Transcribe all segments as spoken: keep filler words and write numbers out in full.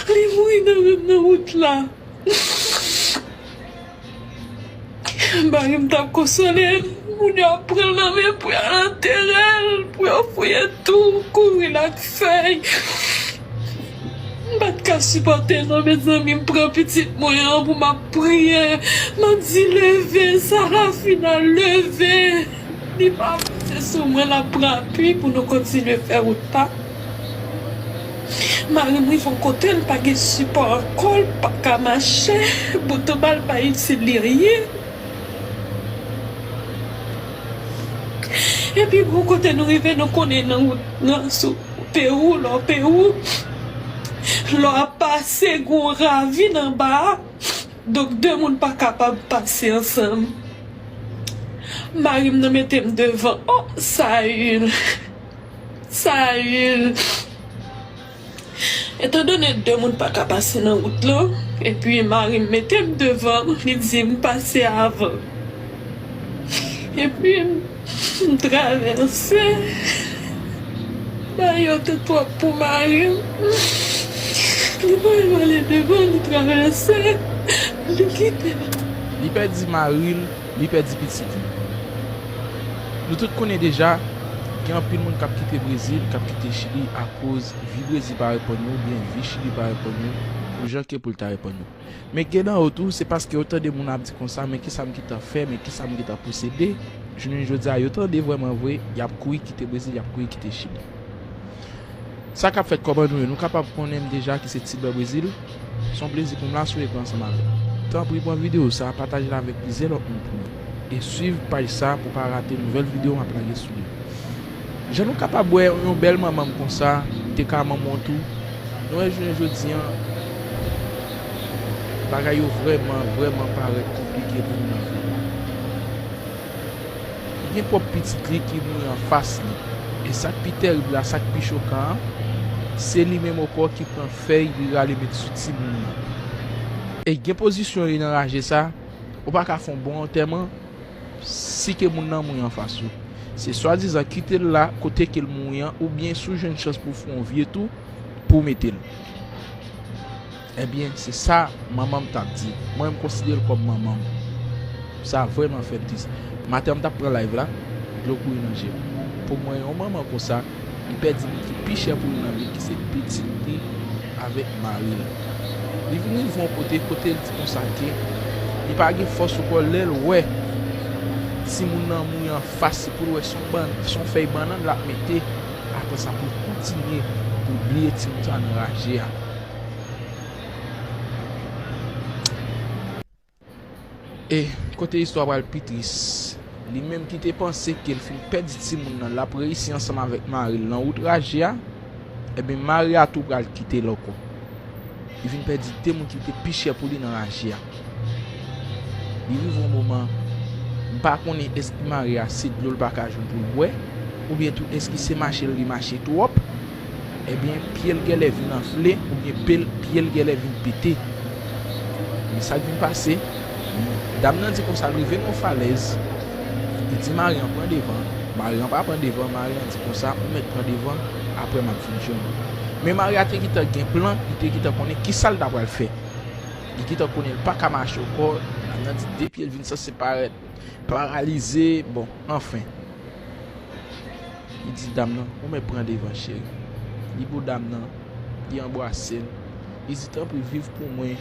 Li mouri nan menm nan wout la. Mari m t ap konsole m, moun yo ap pran l nan men pou y al antere l, pou yo fouye tou, kouri l ak fèy. M pa t ka sipòte non, mezanmi, m pran pitit mwen an pou m ap priye. M ap di, "Leve, Sarafina, leve." Li pa avanse sou mwen, l ap pran apui pou nou kontinye fè wout la. Mari m rive yon kote, l pa gen sipò ankò, l pa ka mache, bouton ba l pa itil li anyen. Epi gon kote nou rive, nou konnen nan wout, nan, sou Pewou, lè w Pewou, lè w ap pase, gon ravin anba a. Donk, de moun pa kapab pase ansanm. Mari m nan mete m devan. Oh, Sayil! Sayil! Etandone de moun pa ka pase nan wout lan, epi mari m mete m devan, li di m pase avan. Epi m travèse. Bagay yo te twòp pou mari m. Li pa vle ale devan, li travèse, li kite m. Li pèdi mari l, li pèdi pitit li. Nou tout konnen deja, gen anpil moun k ap kite Brezil, k ap kite Chili akoz vi Brezil pa reponn yo, oubyen vi Chili pa reponn yo, pou jan ke pou l ta reponn yo. Men gen nan yo tou, se paske yo tande moun ap di konsa, "Men kisa m gentan fè, men kisa m gentan posede?" Jounen jodi a, yo tande vrèman vre, y ap kouri kite Brezil, y ap kouri kite Chili. Sa k ap fèt, kòman nou ye? Nou kapab konnen m deja ki se Ti Blan Brezil. Se yon plezi pou m la sou ekran ansanm avè w. Tanpri, pran videyo sa, pataje l avèk plizyè lòt moun pou mwen. E swiv paj sa pou w pa rate nouvèl videyo m ap lage sou li. Jan nou kapab wè, yon bèl manman m konsa, te ka manman w tou. Nou wè jounen jodi an, bagay yo vrèman, vrèman parèt konplike pou nou nan vi nou. Li gen pwòp pitit li ki mouri anfas li. E sa k pi tèrib la, sa k pi chokan an, se li menm ankò ki pran fèy, li rale met sou timoun nan. E gen pozisyon li nan raje sa, ou pa ka fè yon bon antèman si ke moun nan mouri anfas ou. Se swadizan kite l la kote ke l mouri an, oubyen si w jwenn chans pou w fè yon vye tou, pou w mete l. Ebyen, se sa manman m t ap di. Mwen, m konsidere l kòm manman m. Sa vrèman fè m tris. Maten an, m t ap pran live la, dlo kouri nan je m. Pou mwen, yon manman konsa, li pèdi moun ki pi chè pou li nan vi l, ki se pitit li avèk mari l. Li vin rive yon kote, kote l di konsa ke li pa gen fòs ankò lè l wè timoun nan mouri anfas li, pou l wè se yon bann-, se yon fèy bannann l ap mete. Apre sa, pou l kontinye, pou l bliye timoun sa nan raje a. E kote istwa pral pi tris, li menm ki te panse ke l fin pèdi timoun nan, l ap reyisi ansanm avèk mari l nan wout raje a, ebyen, mari a tou pral kite l ankò. Li vin pèdi de moun ki te pi chè pou li nan raje a. Li rive yon moman, m pa konnen èske mari a se dlo l pa ka jwenn pou l bwè, oubyen tou èske se mache l li mache twòp, ebyen, pye l gèlè vin anfle, oubyen pye l, pye l gèlè vin pete. Men sa k vin pase, dam nan di konsa, l rive nan yon falèz, li di mari an pran devan, mari an pa pran devan, mari an di konsa, ou mèt pran devan, apre m ap vin jwenn ou. Men mari a te gentan gen plan, li te gentan konnen kisa l ta pral fè. Li gentan konnen l pa ka mache ankò, dam nan di de pye l vin sanse parèt paralize, bon, anfen. Li di dam nan, ou mèt pran devan, cheri. Li bo dam nan, li anbrase l. Li di, tanpri, viv pou mwen.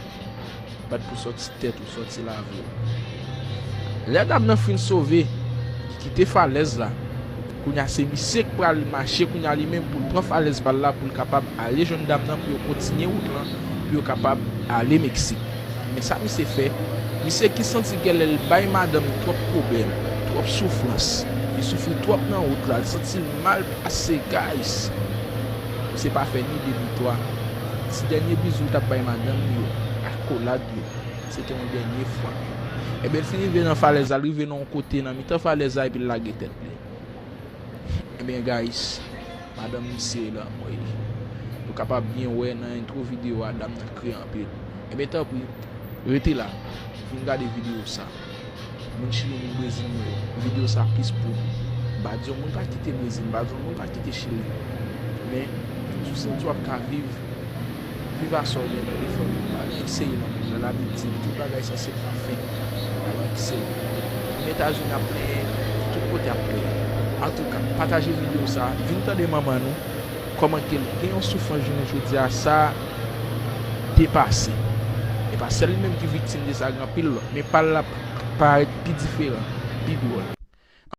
Bat pou sòti tèt ou, sòti lavi w. Lè dam nan fin sove, li kite falèz la. Kounye a, se misye k pral mache, kounye a, li menm pou l pran falèz pa l la, pou l kapab ale jwenn dam nan, pou yo kontinye wout lan, pou yo kapab ale Meksik. Men sa misye fè, misye ki santi gèlè l bay madanm li twòp pwoblèm, twòp soufrans, li soufri twòp nan wout la, li santi l mal pase, guys. Misye pa fè ni de ni twa. Ti dènye bizou l t ap bay madanm li yo, akolad yo, se te yon dènye fwa. Ebyen, l fin rive nan falèz la, l rive nan yon kote nan mitan falèz la, epi l lage tèt li. Ebyen, guys, madanm misye la mouri. Nou kapab byen wè nan entwo videyo a, dam nan kriye anpil. Ebyen, tanpri, rete la, vin gade videyo sa. Moun Chili, moun Brezil mwen yo, videyo sa plis pou nou. M pa di yon moun pa kite Brezil, m pa di yon moun pa kite Chili. Men, si w santi w ap ka viv, Motivasyon ou gen nan efò yo, pa eseye nan mond lan, Labib di tout bagay sanse pran fen. Alò eseye. Moun Etazini ap plenyen, tout kote ap plenyen. Antouka, pataje videyo sa, vin tande manman nou, kòman ke l gen yon soufrans jounen jodi a, sa depase. E pa sèl li menm ki viktim de sa, gen anpil lòt. Men pa l la parèt pi diferan, pi dwòl.